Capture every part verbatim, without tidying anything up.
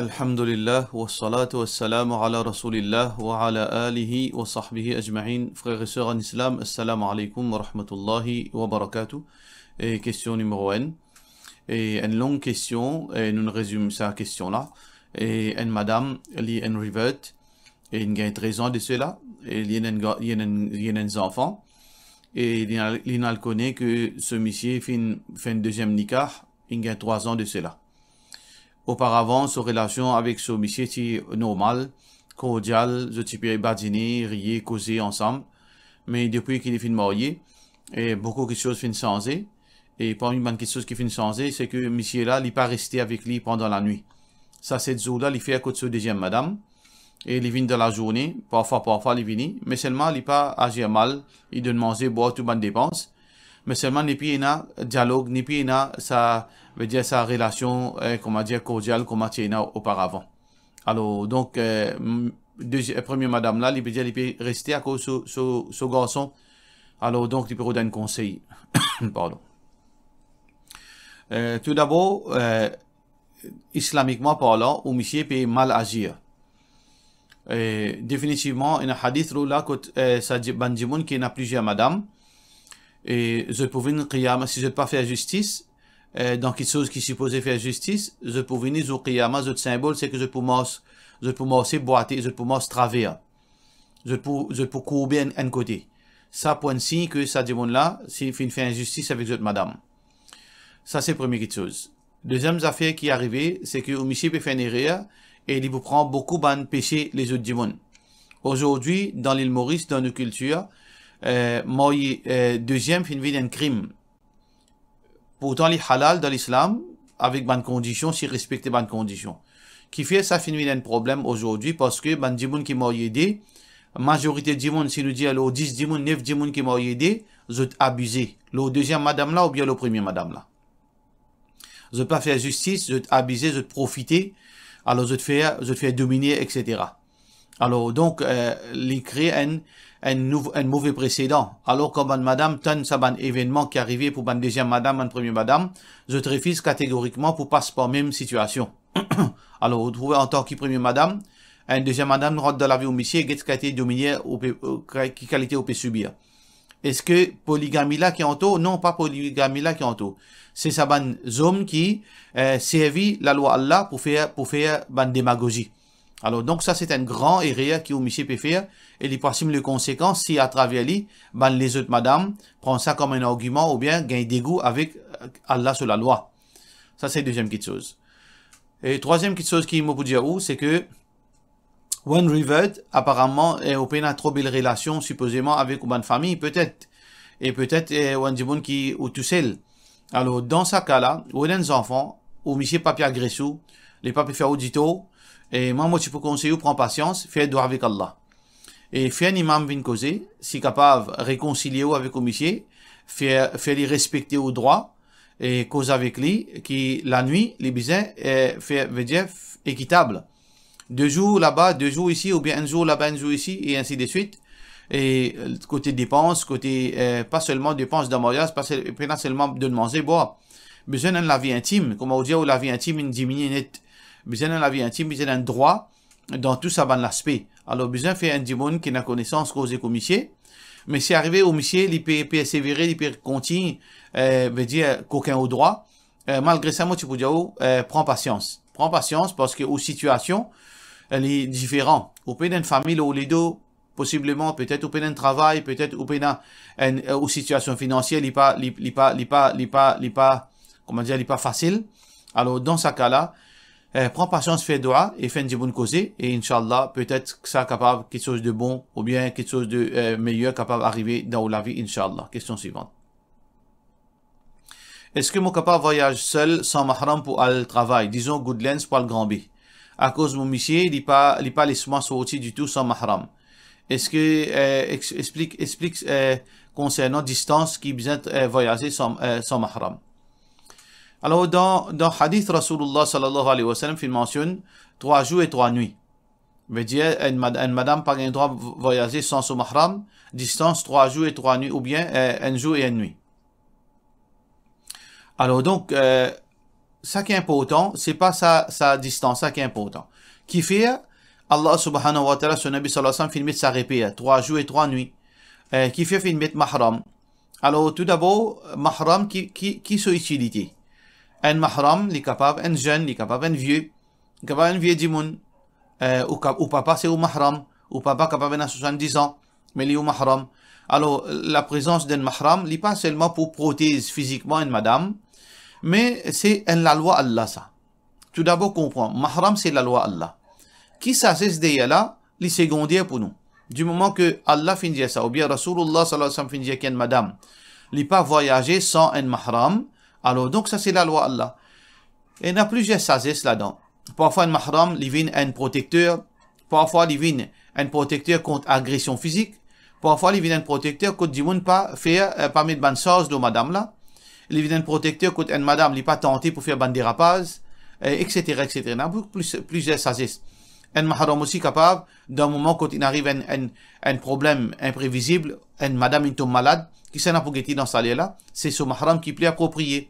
Alhamdulillah, wassalatu wassalamu ala Rasoulillah, wa ala alihi wa sahbihi ajmain. Frer e ser an Islam, assalamu alaikum wa rahmatullahi wa barakatuh. E kestion nimero enn. E enn long kestion, e nou rezim sa kestion la. E enn madam, li enn revert, e inn gagn trez an de sela, e li ena enn ga-, li ena enn, li ena enn zanfan, e li ena, li ena al kone ke so misie finn fer enn deziem nikah, inn gagn trwa an de sela. Oparavan, so relasion avek so misie ti normal, kordial, zot ti pe badine, riye, koze ansam. Me depi ki li finn marye, e boukou kiksoz finn sanze. E parmi bann kiksoz ki finn sanze, se ke misie la, li pa reste avek li pandan lanwit. Sa set zour la, li fer kot so deziem madam. E li vinn dan lazourne, parfwa, parfwa li vini. Me selman, li pa azir mal, li donn manze, bwar, tou bann depans. Me selman, li pi ena dialog, li pi ena sa, vedir sa relasion, eh, kouma dir, kordial, kouma ti ena oparavan. Alor, donk, eh, m-, dezi-, eh, premie madam la, li pe dir, li pe reste akoz so, so, so garson. Alor, donk, li pe rod enn konsey. Pardon. Eh, toudabor, eh, islamikman parlan, ou misie pe mal azir. Eh, definitivman, ena hadith lor la kot, eh, sa di-, bann dimoun ki ena plizier madam, e zot pou vinn qiyama, si zot pa fer zistis, eh, dan kiksoz ki sipoze fer zistis, zot pou vini zour qiyama, zot sinbol, se ke zot pou mars, zot pou marse bwate, zot pou mars traver. Zot pou, zot pou kourbe enn, enn kote. Sa pou enn sign ke sa dimoun la, si finn fer inzistis avek zot madam. Sa se premie kiksoz. Deziem zafer ki arive, se ke ou misie pe fer enn erer e li pou pran boukou bann pese lezot dimoun. Azordi, dan Lil Moris, dan nou kiltir, eh, marye, eh, deziem finn vinn enn krim. Pourtan, li halal dan Lislam, avek bann kondision, si respekte bann kondision. Kifer sa finn vinn enn problem azordi, parski bann dimoun ki marye de, mazorite dimoun, si nou dir lor dis dimoun, nef dimoun ki marye de, zot abize. Lor deziem madam la oubien lor premie madam la. Zot pa fer zistis, zot abize, zot profite, alor zot fer, zot fer domine, et cetera. Alor, donk, eh, li kree enn, enn nouv-, enn move presedan. Alor, kan bann madam tann sa bann evennman ki arive pou bann deziem madam, bann premie madam, zot refiz kategorikman pou pas par mem sitiasion. Alor, ou trouve antan ki premie madam, enn deziem madam rant dan lavi ou misie, get ki kalite domine ou pe, eh, ki kalite ou pe sibir. Eski poligami la ki an tor? Non, pa poligami la ki an tor. Se sa bann zom ki, eh, servi lalwa Allah pou fer, pou fer bann demagozi. Alor, donk sa se enn gran erer ki ou misie pe fer, e li pou asim le konsekans si atraver li, bann lezot madam pran sa kom enn argiman oubien gagn degou avek, eh, Allah so lalwa. Sa se deziem kiksoz. E trwaziem kiksoz ki mo pou dir ou, se ke ou enn revert, aparaman, eh, ou pena tro bel relasion, sipozeman, avek ou bann fami, petet. E petet, eh, ou enn dimoun ki ou tousel. Alor, dan sa ka la, ou ena enn zanfan, ou misie pa pe agres ou, li pa pe fer ou ditor, e mwa, mo ti pou konsey ou, pran pasians, fer dwa avek Allah. E fer enn imam vinn koze, si kapav rekonsilie ou avek ou misie, fer, fer li respekte ou drwa, e koz avek li, ki lanwit, li bizin, eh, fer, vedir, ekitab. De zour laba, de zour isi, oubien enn zour laba, enn zour isi, e ensi de swit. E, eh, kote depans, kote, eh, pa selman depans dan maryaz, pa sel-, pena selman donn manze, bwar. Bizin enn lavi intim, kouma ou dir, ou lavi intim inn diminie net. Bizin enn lavi intim, bizin enn drwa dan tou sa bann laspe. Alor, bizin fer enn dimoun ki ena konesans koze ek ou misie. Me si arive ou misie, li pe persevere, li pe kontign, eh, vedir, kokin ou drwa, eh, malgre sa, mo ti pou dir ou, eh, pran pasians. Pran pasians, parski ou sitiasion, eh, li diferan. Ou pena enn fami lor ou ledo, posibleman, petet ou pena enn travay, petet ou pena enn, eh, ou sitiasion finansie, li pa, li, li pa, li pa, li pa, li pa, kouma dir, li pa fasil. Alor, dan sa ka la, eh, pran pasians, fer dwa e fer enn dimoun koze, e inshallah, petet sa kapav kiksoz de bon, oubien kiksoz de, eh, meyer kapav arive dan ou lavi, inshallah. Kestion swivan. Eski mo kapav vwayaz sel san mahram pou al travay, dizon Goodlands pou al Granby? Akoz mo misie, li pa, li pa les mwa sorti ditou san mahram. Eski, eh, ex-, explik, explik, eh, konsernan distans ki bizin, eh, vwayaze san, eh, san mahram. Alor, dan, dan hadith Rasoulillah sallallahu alayhi wa sallam finn mansionn trwa zour e trwa nwit. Vedir, enn mad-, enn madam pa gagn drwa v-, vwayaze san so mahram, distans trwa zour e trwa nwit, oubien, eh, enn zour e enn nwit. Alor, donk, eh, Sa ki inportan, se pa sa, sa distans la ki inportan. Kifer Allah subhanahu wa ta'ala, so Nabi sallallahu alayhi wa sallam finn met sa reper, trwa zour e trwa nwit. Eh, kifer finn met mahram? Alor, toudabor, mahram ki, ki, ki so itilite? Enn mahram, li kapav enn zenn, li kapav enn vie, li kapav enn vie dimoun. Eh, ou ka-, ou papa se ou mahram, ou papa kapav ena swasanndiz an, me li ou mahram. Alor, laprezans d'enn mahram, li pa selman pou protez fizikman enn madam, me se enn lalwa Allah sa. Toudabor konpran, mahram se lalwa Allah. Ki sazes deryer la, li segonder pou nou. Di moman ke Allah finn dir sa, oubien Rasoulullah sallallahu alayhi wa sallam finn dir ki enn madam, li pa vwayaze san enn mahram, alor donk sa se lalwa Allah. Ena plizier sazes ladan. Parfwa enn mahram, li vinn enn protekter, parfwa li vinn enn protekter kont agresion fizik, parfwa li vinn enn protekter kot dimoun pa fer, eh, pa met bann sarz lor madam la, li vinn enn protekter kot enn madam, li pa tante pou fer bann derapaz, eh, et cetera, et cetera. Ena plis, plizier sazes. Enn mahram osi kapav, dan moman kot inn ariv enn, enn, enn problem inprevizib, enn madam inn tom malad, kisannla pou gete dan sa ler la? Se so mahram ki pli aproprie.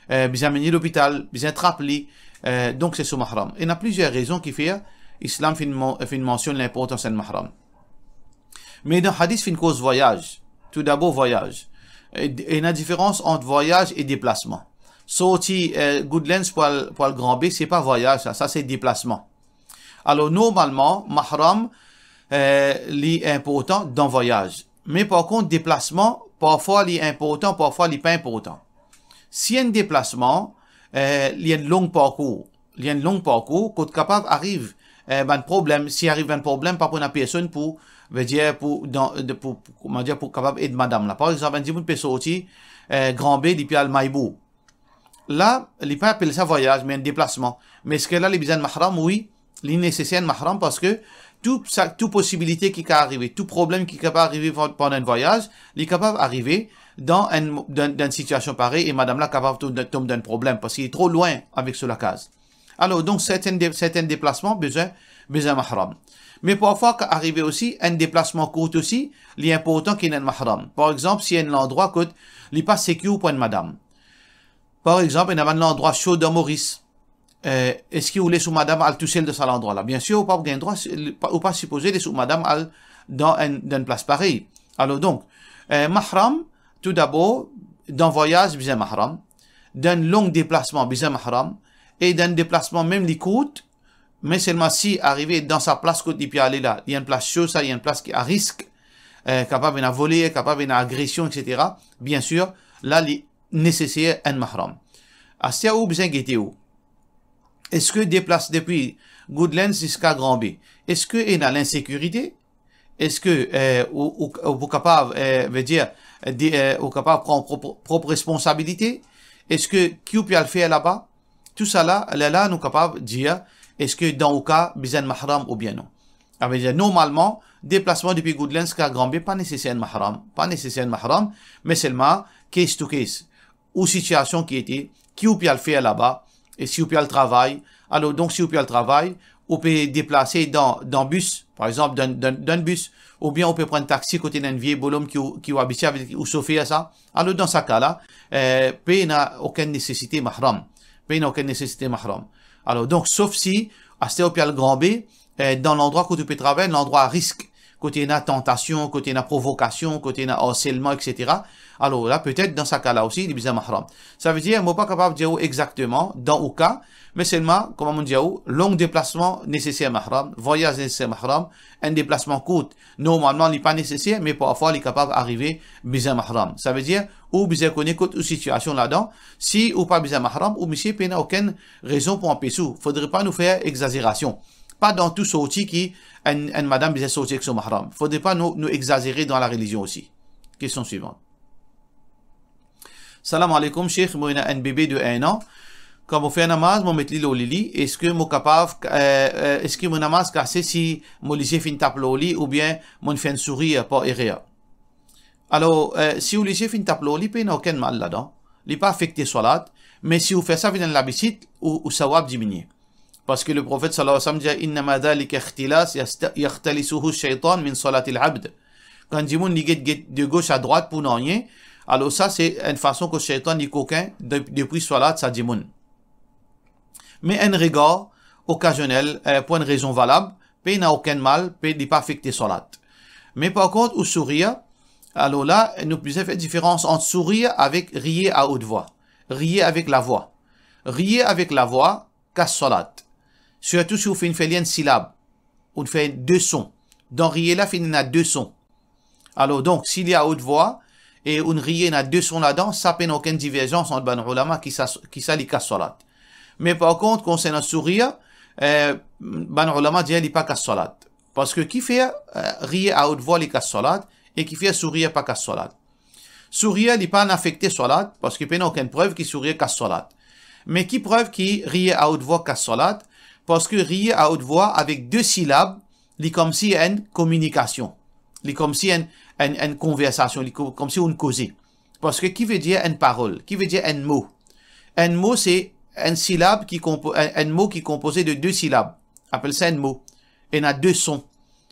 Eh, bizin amenn li lopital, bizin trap li, eh, donk se so mahram. Ena plizier rezon kifer Islam finn man-, finn mansionn linportans enn mahram. Me dan hadis finn koz vwayaz, toudabor vwayaz. E, ena diferans ant vwayaz e deplasman. Sorti, eh, Goodlands pou al, pou al Granbe, se pa vwayaz sa, sa se deplasman. Alor, normalman, mahram, eh, li inportan dan vwayaz. Me par kont, deplasman, parfwa li inportan, parfwa li pa inportan. Si enn deplasman, eh, li enn long parkour, li enn long parkour, kot kapav ariv, eh, bann problem, si ariv bann problem, pa pou ena personn pou, vedir, pou, dan, de, pou, pou, koumadir, pou kapav ed madam la. Par exanp, enn dimoun pe sorti, eh, Granbe, li pe al Maybour. La, li pa apel sa vwayaz, me enn deplasman. Me eski la, li bizin enn mahram? Wi, li neseser enn mahram, parski tou sa, tou posibilite ki kapav arive, tou problem ki kapav arive pan-, pandan enn vwayaz, li kapav arive dan enn, dan, dan enn sitiasion parey, e madam la kapav tom, tom dan enn problem, parski li tro lwin avek so lakaz. Alor, donk, sertenn de-, sertenn deplasman bizin, bizin mahram. Me parfwa, ka arive osi, enn deplasman kourt osi, li inportan ki ena enn mahram. Par exanp, si enn landrwa kot li pa sekir pou enn madam. Par exanp, ena bann landrwa so dan Moris. Eh, eski ou les ou madam al tousel dan sa landrwa la? Biensir, ou pa gagn drwa, ou pa sipoze les ou madam al dan enn, dan enn plas parey. Alor donk, eh, mahram, toudabor, dan vwayaz, bizin mahram. Dan long deplasman, bizin mahram. E dan deplasman, mem li kourt, me selman si arive dan sa plas kot li pe ale la, li enn plas so, sa, li enn plas ki a risk, eh, kapav ena vole, kapav ena agresion, et cetera. Biensir, la, li neseser enn mahram. Aster ou bizin gete ou. Eski deplas depi Goodlands ziska Granbe, eski ena linsekirite? Eski, eh, ou, ou, ou pou kapav, eh, vedir, eh, de, eh, ou kapav pran prop, prop responsabilite? Eski ki ou pe al fer laba? Tousala, lerla nou kapav dir, eski dan ou ka bizin mahram oubien non. Savedir, normalman, deplasman depi Goodlands ziska Granbe pa neseser enn mahram, pa neseser enn mahram, me selman case to case. Ou sitiasion ki ete, ki ou pe al fer laba, e si ou pe al travay. Alor, donk, si ou pe al travay, ou pe deplase dan, dan bis, par exanp, dan, dan, dan bis, oubien ou pe pran taxi kot ena enn vie bolom ki ou, ki ou abitie avek ou sofer sa. Alor, dan sa ka la, eh, pena okenn nesesite mahram. Pena okenn nesesite mahram. Alor, donk, sof si, aster ou pe al Granbe, eh, dan landrwa kot ou pe travay, landrwa a risk, kot ena tantasion, kot ena provokasion, kot ena arselman, et cetera. Alor la, petet dan sa ka la osi, li bizin mahram. Savedir, mo pa kapav dir ou exakteman, dan ou ka, me selman, kouma mo dir ou, long deplasman, neseser mahram, vwayaz neseser mahram, enn deplasman kourt, normalman, li pa neseser, me parfwa, li kapav arive, bizin mahram. Savedir, ou bizin kone kot ou sitiasion ladan, si ou pa bizin mahram, ou misie pena okenn rezon pou anpes ou. Fodre pa nou fer exazerasion. Pa dan tou sorti ki enn, enn madam bizin sorti ek so mahram. Fodre pa nou, nou exazere dan larelizion osi. Kestion swivan. Salam aleykoum, Sheikh, mo ena enn bebe de enn an. Kan mo fer namaz, mo met li lor lili, eski mo kapav, eh, eh, eski mo namaz kase si mo lizie finn tap lor li oubien mo'nn fer enn sourir par erer? Alor, eh, si ou lizie finn tap lor li, pena okenn mal ladan. Li pa afekte swalat, me si ou fer sa vinn enn labitid, ou, ou sawab diminie. Parski Leprofet sallallahu alayhi wa sallam dir, "Innama dhalika ikhtilas yasta-, yaxtalisuhu shaytan min salatil abd." Kan dimoun li get, get de gos a drwat pou nanye, alor sa se enn fason kot Shaytan li kokin de, depi swalat sa dimoun. Me enn regar okazionel, eh, pou enn rezon valab, pena okenn mal, pe, li pa afekte salat. Me par kont, ou sourir, alor la, nou bizin fer diferans ant sourir avek riye a haute voix. Riye avek lavwa. Riye avek lavwa kas salat. Sirtou si ou finn fer li enn silab, ou fer de son. Dan riye la finn ena de son. Alor donk, si li a haute voix e ou riye ena de son ladan, sa pena okenn diverzans ant bann oulama ki sa, ki sa li kas salat. Me par kont, konsernan sourir, eh, bann oulama dir li pa kas salat. Parski ki fer, eh, riye a haute voix li kas salat, e ki fer sourir pa kas salat. Sourir, li pa'nn afekte salat, parski pena okenn prev ki sourir kas salat. Me ki prev ki riye a haute voix kas salat? Parski riye a haute voix avek de silab, li koumsi enn kominikasion. Li koumsi enn, enn, enn konversasion, li ko-, koumsi ou koze. Parski ki vedir enn parol? Ki vedir enn mo? Enn mo, se enn silab ki konpo-, enn, enn mo ki konpoze de de silab. Apel sa enn mo. Ena de son.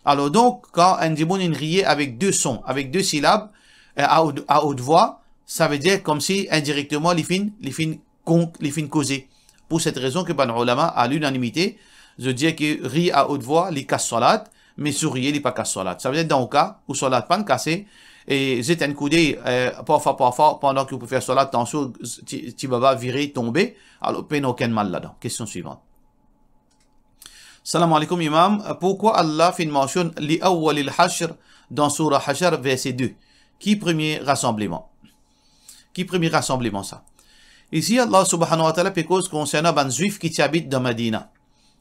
Alor donk, kan enn dimoun inn riye avek de son, avek de silab, eh, a haute, a haute voix, savedir koumsi indirekteman li finn, li finn kon-, li finn koze. Pou set rezon ki bann oulama, a linanimite, zot dir ki riye a haute voix, li kas salat, me sourir, li pa kas salat. Savedir, dan ou ka, ou salat pa'nn kase, e zet enn koudey, eh, parfwa, parfwa, pandan ki ou pe fer salat, tansion ti, ti baba vire, tonbe, alor pena okenn mal ladan. Kestion swivan. Salam aleykoum, Imam. Pourkwa Allah finn mansionn li awwalil hashr dan soura Hashr, verse de? Ki premie rasanbleman? Ki premie rasanbleman sa? Isi, Allah subhanahu wa ta'ala pe koz konsernan bann Zwif ki ti abit dan Madina.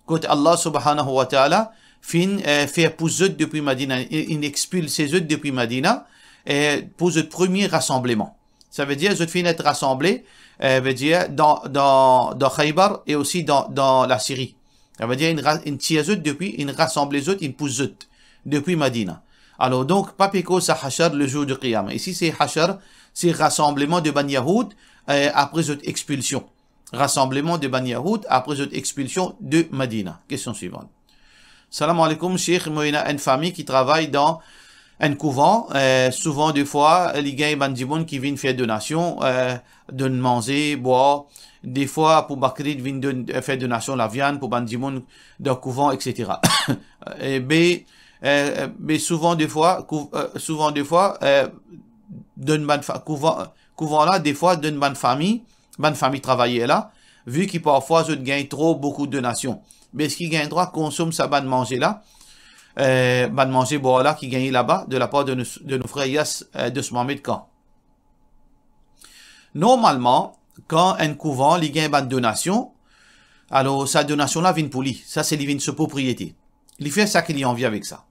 Kot Allah subhanahu wa ta'ala finn, eh, fer pous zot depi Madina, inn, inn expilse zot depi Madina, eh, pou zot premie rasanbleman. Savedir, zot finn et rasanble, eh, vedir dan, dan, dan Khaybar e osi dan, dan Lasiri. Savedir, inn ra-, inn tir zot depi, inn rasanble zot, inn pous zot depi Madina. Alor donk, pa pe koz sa Hashr le jour de Qiyamah. Isi, se Hashr, se rasanbleman de bann Yahoud, eh, apre zot expilsion. Rasanbleman de bann Yahoud apre zot expilsion de Madina. Kestion swivan. Salam aleykoum, Sheikh, mo ena enn fami ki travay dan enn kouvan, eh, souvan defwa, li gagn bann dimoun ki vinn fer donasion, eh, donn manze, bwar, defwa pou Bakrid vinn donn, eh, fer donasion laviann pou bann dimoun dan kouvan, et cetera. E be, eh, be souvan defwa, kou-, eh, souvan defwa, eh, donn bann fa-, kouvan, kouvan la, defwa donn bann fami, bann fami travayer la, vi ki parfwa zot gagn tro boukou donasion. Be eski gagn drwa konsom sa bann manze la, eh, bann manze bwar la ki gagne laba de lapar de nou, de nou frer Yas, eh, Dos Mohamed Khan? Normalman, kan enn kouvan li gagn bann donasion, alor sa donasion la vinn pou li, sa se li vinn so propriete. Li fer sa ki li anvi avek sa.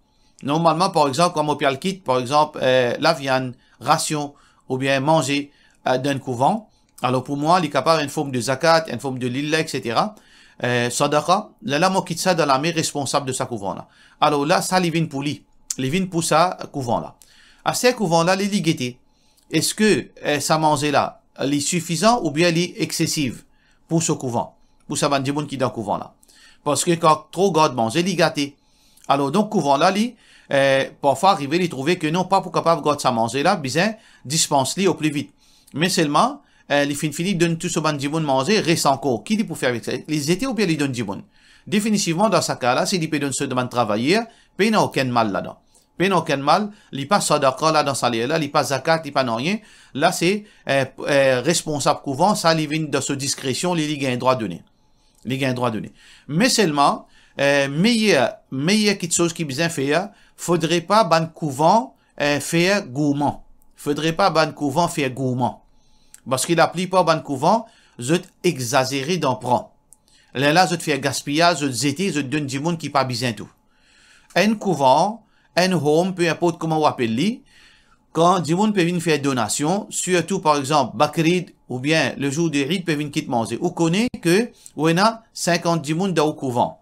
Normalman, par exanp, kan mo pe al kit, par exanp, eh, laviann, rasion, oubien manze, eh, dan enn kouvan, alor pou mwa, li kapav enn form de zakat, enn form de lillah, et cetera. Eh, sadaqa, lerla mo kit sa dan lame responsab de sa kouvan la. Alor la, sa li vinn pou li. Li vinn pou sa kouvan la. Aster kouvan la, li, li gete. Eski, eh, sa manze la, li sifizan oubien li eksesif pou so kouvan, pou sa bann dimoun ki dan kouvan la? Parski kan tro gard manze, li gate. Alor donk, kouvan la, li, eh, parfwa arive, li trouve ke non, pa pou kapav gard sa manze la, bizin dispans li o pli vit. Me selman, eh, li finn fini donn tou so bann dimoun manze, res ankor. Ki li pou fer avek sa? Li zete oubien li donn dimoun? Definitivman, dan sa ka la, si li pe donn so bann travayer, pena okenn mal ladan. Pena okenn mal, li pa sadaqa la dan sa ler la, li pa zakat, li pa nanye. La se, eh, eh, responsab kouvan, sa li vinn dan so diskresion, li, li gagn drwa done. Li gagn drwa done. Me selman, eh, meyer, meyer kitsoz ki bizin fer, fodre pa bann kouvan, eh, fer gourman. Fodre pa bann kouvan fer gourman. Parski laplipar bann kouvan, zot egzazere dan pran. Lerla zot fer gaspiyaz, zot zete, zot donn dimoun ki pa bizin tou. Enn kouvan, enn home, pe inport kouma ou apel li, kan dimoun pe vinn fer donasion, sirtou par exanp Bakrid oubien le jour de Eid pe vinn kit manze, ou kone ke ou ena sinkant dimoun dan ou kouvan.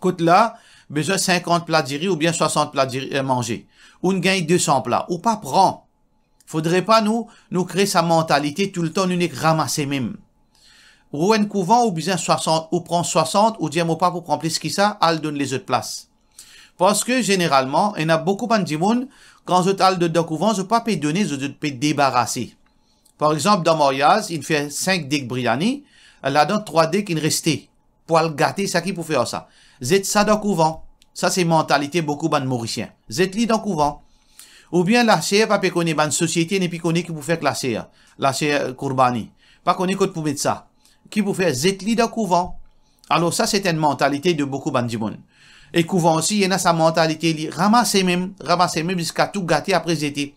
Kot la, bizin sinkant pla diri oubien swasant pla diri, eh, manze. Ou'nn gagn de san pla, ou pa pran. Fodre pa nou, nou kre sa mantalite toultan nou nek ramase mem. Ou enn kouvan, ou bizin swasant, ou pran swasant, ou dir mo pa pou pran plis ki sa, al donn lezot plas. Parski zeneralman, ena boukou bann dimoun, kan zot al donn dan kouvan, zot pa pe done, zot, zot pe debarase. Par exanp, dan maryaz, inn fer sink deg briani, ladan trwa de ki'nn reste, pou al gate seki pou fer sa. Zet sa dan kouvan. Sa se mantalite boukou bann Morisien. Zet li dan kouvan. Oubien laser, pa pe kone, bann sosiete nepli kone ki pou fer ek laser, laser kourbani. Pa kone kot pou met sa. Ki pou fer? Zet li dan kouvan. Alor sa, se enn mantalite de boukou bann dimoun. E kouvan osi, ena sa mantalite, li ramase mem, ramase mem ziska tou gate, apre zete.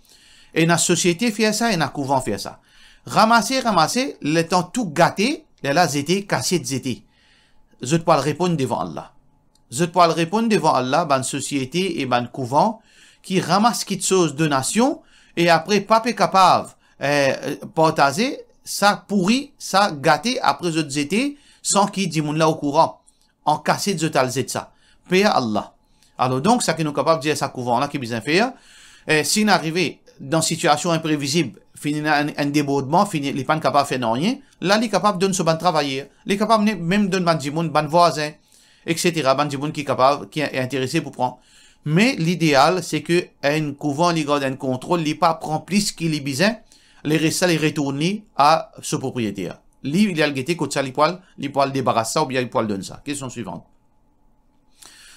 Ena sosiete fer sa, ena kouvan fer sa. Ramase, ramase, letan tou gate, lerla zete, kasiet zete. Zot pou al reponn devan Allah. Zot pou al reponn devan Allah, bann sosiete e bann kouvan ki ramas kitsoz donasion e apre pa pe kapav, eh, partaze, sa pouri, sa gate, apre zot zete san ki dimoun la okouran. An kasiet zot al zet sa. Per Allah. Alor donk, seki nou kapav dir sa kouvan la ki bizin fer, eh, si inn arive dan sitiasion inprevizib, finn ena enn, enn debordman, finn, li pa'nn kapav fer nanye, la li kapav donn so bann travayer, li kapav ne-, mem donn bann dimoun, bann vwazin, et cetera, bann dimoun ki kapav, ki interese pou pran. Me lideal, se ke enn kouvan, li gard enn kontrol, li pa pran plis ki li bizin, leres la, li retourn li a so propriyeter. Li, li al gete kot sa li pou al, li pou al debaras sa oubien li pou al donn sa. Kestion swivan.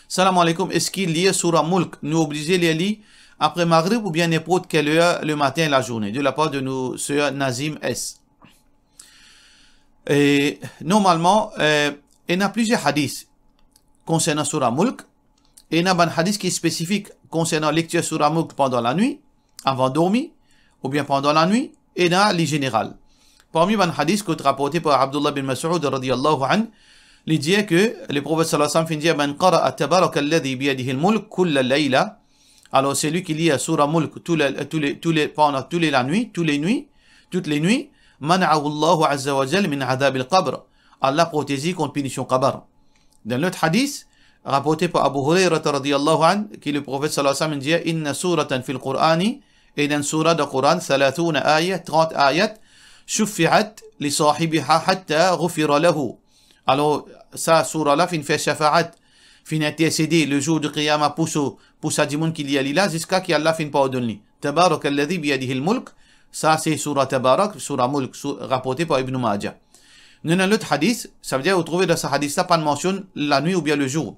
Salam aleykoum, eski lir Soura Mulk, nou oblize lir li apre Maghrib oubien ninport kel er le matin, lazourne? De la par de nou ser Nazim S. E normalman, eh, ena plizier hadis konsernan Soura Mulk. Ena bann hadis ki spesifik konsernan lektir Soura Mulk pandan lanwit, avan dormi, oubien pandan lanwit, ena li zeneral. Parmi bann hadis kot raporte par Abdullah bin Mas'ud radiyallahu anhu, li dir ke le Profet sallallahu alayhi wa sallam finn dir, "Man qara'a Tabaraka alladhi biyadihi al-mulk kulla layla", alor selwi ki lir Soura Mulk tou le, tou le, tou le, pandan tou le lanwit, tou le nwit, tout le nwit, "mana'ahu Allahu azza wa jal min adhabil qabr", Allah protez li kont pinision kabar. Dan lot hadis, raporte par Abu Hurayra radiyallahu anhu, ki le Profet sallallahu alayhi wa sallam dir, "Inna suratan fil Qur'ani", ena enn soura dan Koran, "thalathuna aya", trant ayat, "shuffi'at li sahibiha hatta ghufira lahu". Alor, sa soura la finn fer shafaat, finn intersede le zour de Qiyama pou so, pou sa dimoun ki lir li la, ziska ki Allah finn pardonn li. "Tabaraka alladhi biyadihi al-mulk", sa se soura Tabarak, Soura Mulk, sou-, raporte par Ibn Majah. Nou ena lot hadis, savedir ou trouve dan sa hadis la, pa'nn mansionn lanwit oubien le zour.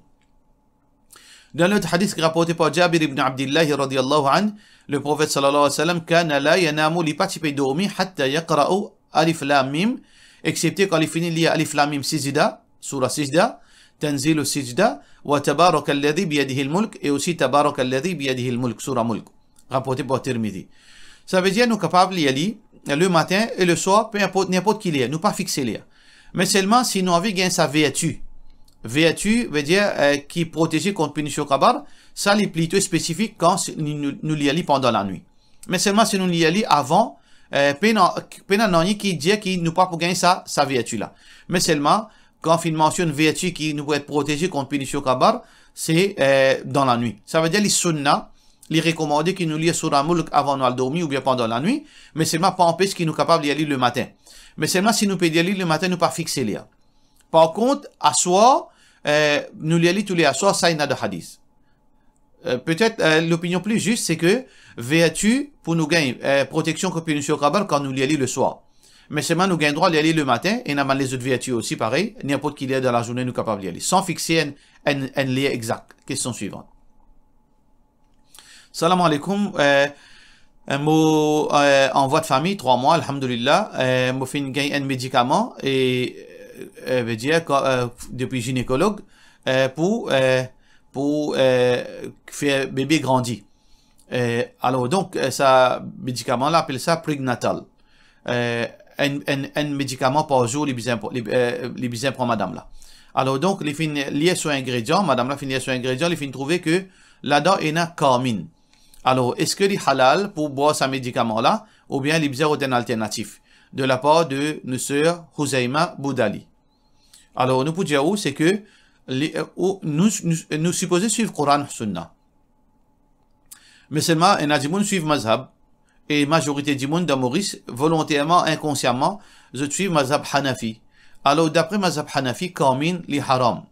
Dan lot hadis ki raporte par Jabir ibn Abdillah radiyallahu anhu, le Profet sallallahu alayhi wa sallam, "Kana la yanamu", li pa ti pe dormi, "hatta yaqra'u Alif Lam Mim", exepte kan li fini lir Alif Lam Mim, Sijda, soura Sijda, Tanzilu Sijda, wa "Tabaraka alladhi biyadihi al-mulk", e osi "Tabaraka alladhi biyadihi al-mulk", soura Mulk, raporte par Tirmidhi. Savedir nou kapav lir li le matin e le swar, pe inport, ninport ki ler, nou pa fixe ler. Me selman si nou anvi gagn sa verti, verti vedir, eh, ki proteze kont pinision kabar, sa li plito spesifik kan si, nou, nou, nou lir li pandan lanwit. Me selman si nou lir li avan, eh, pena, pena nanye ki dir ki nou pa pou gagn sa, sa verti la. Me selman, kan finn mansionn verti ki nou pou et proteze kont pinision kabar, se, eh, dan lanwit. Savedir li sunna, li rekomande ki nou lir Soura Mulk avan nou al dormi oubien pandan lanwit, me selman pa anpes ki nou kapav lir li le matin. Me selman si nou pe lir li le matin, nou pa fixe ler. Par kont, aswar, eh, nou lir li tou le aswar, sa ena dan hadis. Eh, petet, eh, lopinion pli zis, se ke verti pou nou gagn, eh, proteksion kont pinision kabar kan nou lir li le swar. Me selman nou gagn drwa lir li le matin, ena bann lezot verti osi parey, ninport ki ler dan lazourne nou kapav lir li, san fixe enn, enn, enn ler exak. Kestion swivan. Salam aleykoum, eh, eh, mo, eh, an vwa de fami, trwa mwa, alhamdulillah. Eh, mo finn gagn enn medikaman e, eh, vedir, eh, depi zinekolog, eh, pou, eh, pou, eh, fer bebe grandi. Eh, alor, donk, eh, sa medikaman la, apel sa Pregnatal. Eh, enn, enn, enn medikaman par zour, li bizin pr-, li, eh, li bizin pran madam la. Alor, donk, li finn lir so ingredian, madam la finn lir so ingredian, li finn trouve ke ladan ena karmin. Alor, eski li halal pou bwar sa medikaman la, oubien li bizin rod enn alternatif? De la par de nou ser Houzaima Boudali. Alor, nou pou dir ou, se ke li, eh, ou, nou, nou, nou sipoze swiv Koran, Sunna. Me selman, ena dimoun swiv mazhab, e mazorite dimoun dan Moris, volonterman, inkonsiaman, zot swiv mazhab Hanafi. Alor, dapre mazhab Hanafi, karmin, li haram.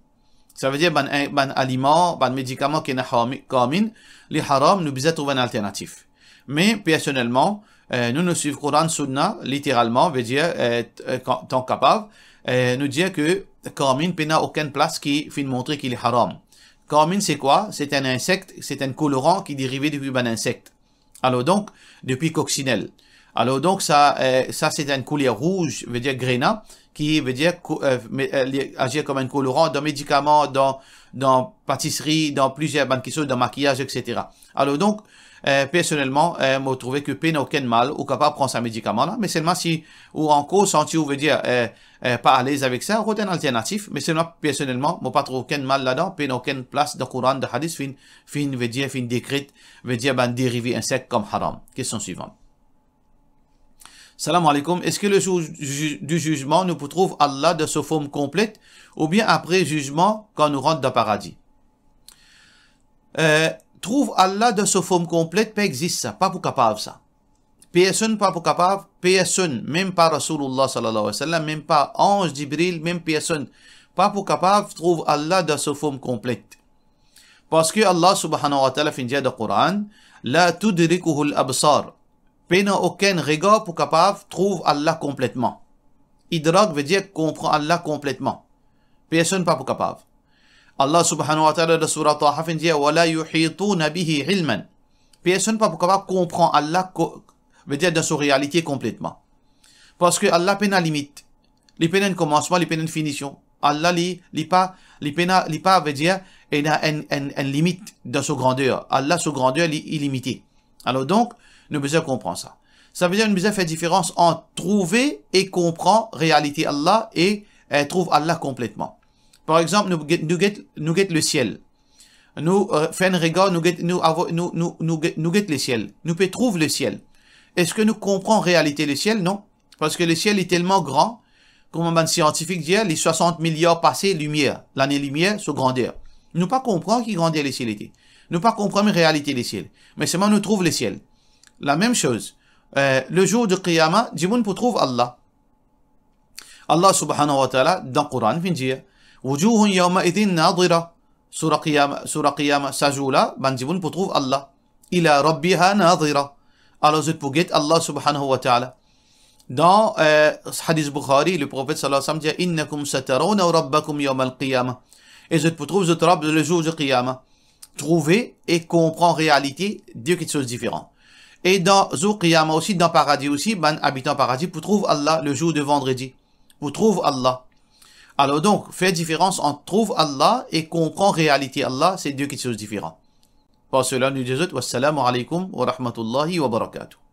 Savedir, bann, bann aliman, bann medikaman ki ena harmi-, karmin, li haram, nou bizin trouv enn alternatif. Me, personelman, Eh, nou, nou swiv Koran, Sunna, literalman, vedir, eh, t-, eh, kan, tan kapav, eh, nou dir ke karmin pena okenn plas ki finn montre ki li haram. Karmin, se kwa? Se enn insekt, se enn koloran ki derive depi bann insekt. Alor donk, depi koksinel. Alor donk, sa, eh, sa se enn kouler rouz, vedir grena, ki vedir ko-, eh, me-, eh, li azir kom enn koloran dan medikaman, dan, dan patisri, dan plizier bann kiksoz, dan makiyaz, et cetera. Alor donk, eh, personelman, eh, mo trouve ke pena okenn mal, ou kapav pran sa medikaman la, me selman si ou ankor santi ou, vedir, eh, eh, pa alez avek sa, rod enn alternatif, me selman personelman, mo pa trouv okenn mal ladan, pena okenn plas dan Koran, dan hadis finn, finn, vedir, finn dekret, vedir bann derive insekt kom haram. Kestion swivan. Salam aleykoum. Eski le zour ju-, du zizman, nou pou trouv Allah dan so form konplet, oubien apre zizman, kan nou rant dan paradi? Eh, trouv Allah dan so form konplet, pa exist sa, pa pou kapav sa. Personn pa pou kapav, personn, mem pa Rasoulullah sallallahu alayhi wa sallam, mem pa anz Jibril, mem personn, pa pou kapav trouv Allah dan so form konplet. Parski Allah subhanahu wa ta'ala finn dir dan Koran, "La tudrikuhul absar." Pena okenn regar pou kapav trouv Allah konpletman. Idrak vedir konpran Allah konpletman. Personn pa pou kapav. Allah subhanahu wa ta'ala dan surat Taha finn dir, "Wa la yuhituna bihi ilman." Personn pa pou kapav konpran Allah ko-, vedir dan so realite konpletman. Parski Allah pena limit. Li pena enn komansman, li pena enn finision. Allah li, li pa, li pena, li pa, vedir, ena enn, enn, enn limit dan so grander. Allah so grander li ilimite. Alor donk, nou bizin konpran sa. Sa vedir nou bizin fer diferans ant trouve e konpran realite Allah e, eh, trouv Allah konpletman. Par exanp, nou get, nou get, nou get lesiel. Nou, eh, fer enn regar, nou get, nou avo-, nou, nou, nou get, nou get lesiel. Nou pe trouv lesiel. Eski nou konpran realite lesiel? Non. Parski lesiel li telman gran, kouma bann siantifik dir, li swasant miliar pase limier, lane limier, so grander. Nou pa konpran ki grander lesiel ete. Nou pa konpran mem realite lesiel. Me selman nou trouv lesiel. Lamem soz, eh, le zour de Qiyama, dimoun pou trouv Allah. Allah subhanahu wa ta'ala, dan Koran, finn dir, "Wujuhun yawma idhin nadira." Sura Qiyama, sura Qiyama, sa zour la, bann dimoun pou trouv Allah. "Ila rabbiha nadira." Alor zot pou get Allah subhanahu wa ta'ala. Dan, eh, hadis Bukhari, le Profet sallallahu alayhi wa sallam dir, "Innakum satarawna rabbakum yawmal qiyama." E zot pou trouv zot Rab le zour de Qiyama. Trouve e konpran realite, de kiksoz diferan. E dan zour Qiyama osi, dan paradi osi, bann abitan paradi pou trouv Allah le zour de vandredi. Pou trouv Allah. Alor donk, fer diferans ant trouv Allah e konpran realite Allah, se de kiksoz diferan. Par sela, nou dir zot, wassalamu alaykum wa rahmatullahi wa barakatuh.